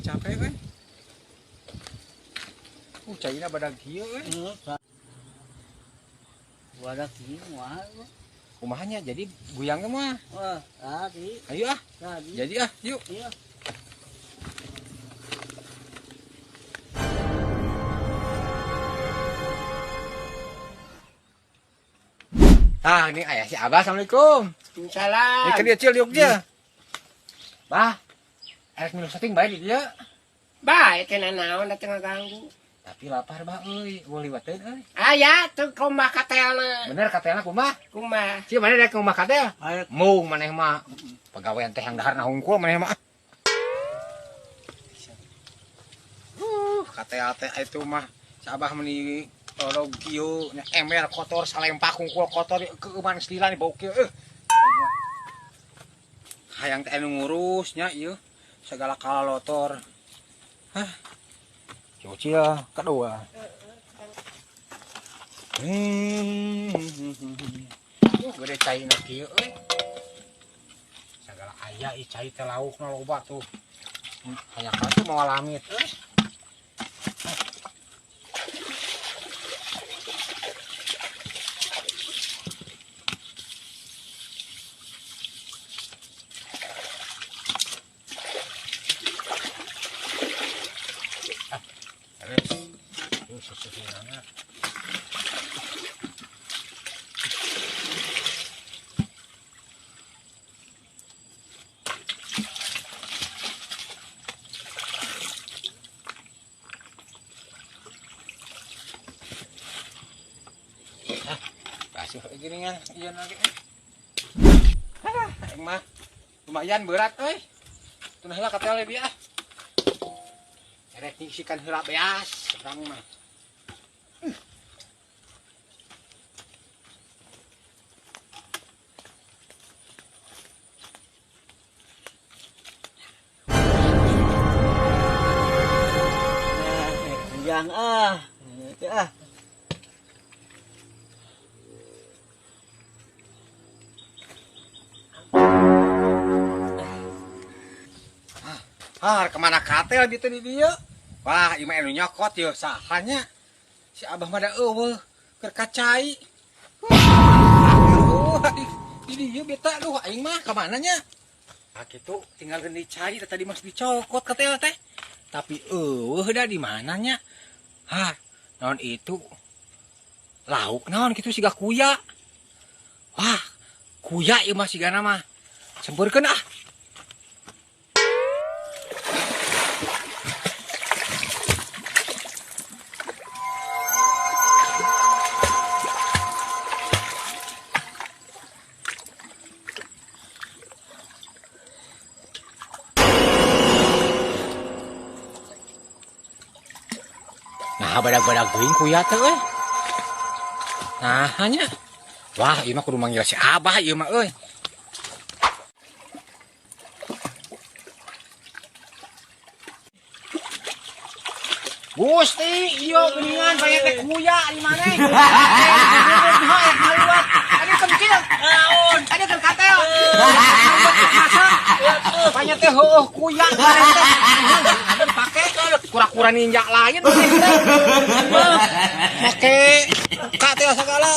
Capek euy. Caina badag kieu euy. Badag kieu moal. Kumaha nya jadi guyang mah. Wah, tadi. Ayo ah. Tadi. Jadi ah, yuk. Iya. Ah, ini ayah si Abah. Assalamualaikum. Salam. Ini kan dia cil diuk dia. Bah, erek minum sating bae di dia. Bae teh naon da teu ngaganggu. Tapi lapar bah euy, eueuh liwateun euy. Aya tuh kumaha katelna. Bener katelna kumaha? Kumaha? Sia mana rek kumaha katel? Ayo. Mung maneh mah pagawean teh yang daharna hungkul maneh mah. Katel teh itu mah si Abah meni tolong kieu nya ember kotor salempak hungkul kotor keuman selila nih bau kieu. Hayang teh anu ngurus nya ieu segala kalalotor. Hah. Cuci ya, kedua. Gede cai na kieu euy. Segala aya ieu cai teh laukna loba tuh. Hayang ka tuh mawa lamit euy. Gini kan, iya lagi. Ah, mah lumayan berat euy. Tunah heula katel dia. Erek ngisikan heula beas urang mah. Yang ah, ah. Ah, kemana katel gitu di dia? Wah, ieu mah anu nyokot yeuh sahanya. Si Abah mah da eueuh keur kacai. Wah, di dieu beta duh aing mah ka mana nya? Ah kitu tinggal geuni cai teh tadi mas dicokot katel teh. Tapi eueuh da di mana nya? Hah, naon itu? Lauk naon kitu siga kuya. Wah, kuya ieu mah sigana mah. Sempurkeun ah. Nah, badag-badag geuing kuya teh euy. Nah, hanya. Wah, ieu mah kudu manggil si Abah ieu mah euy. Gusti, ieu geuningan banyak teh kuya di mana? Aduh kecil. Naon? Aduh keur katel. Banyak teh heueuh kuya teh. Pake kura-kura ninja lain teh. Make katel segala.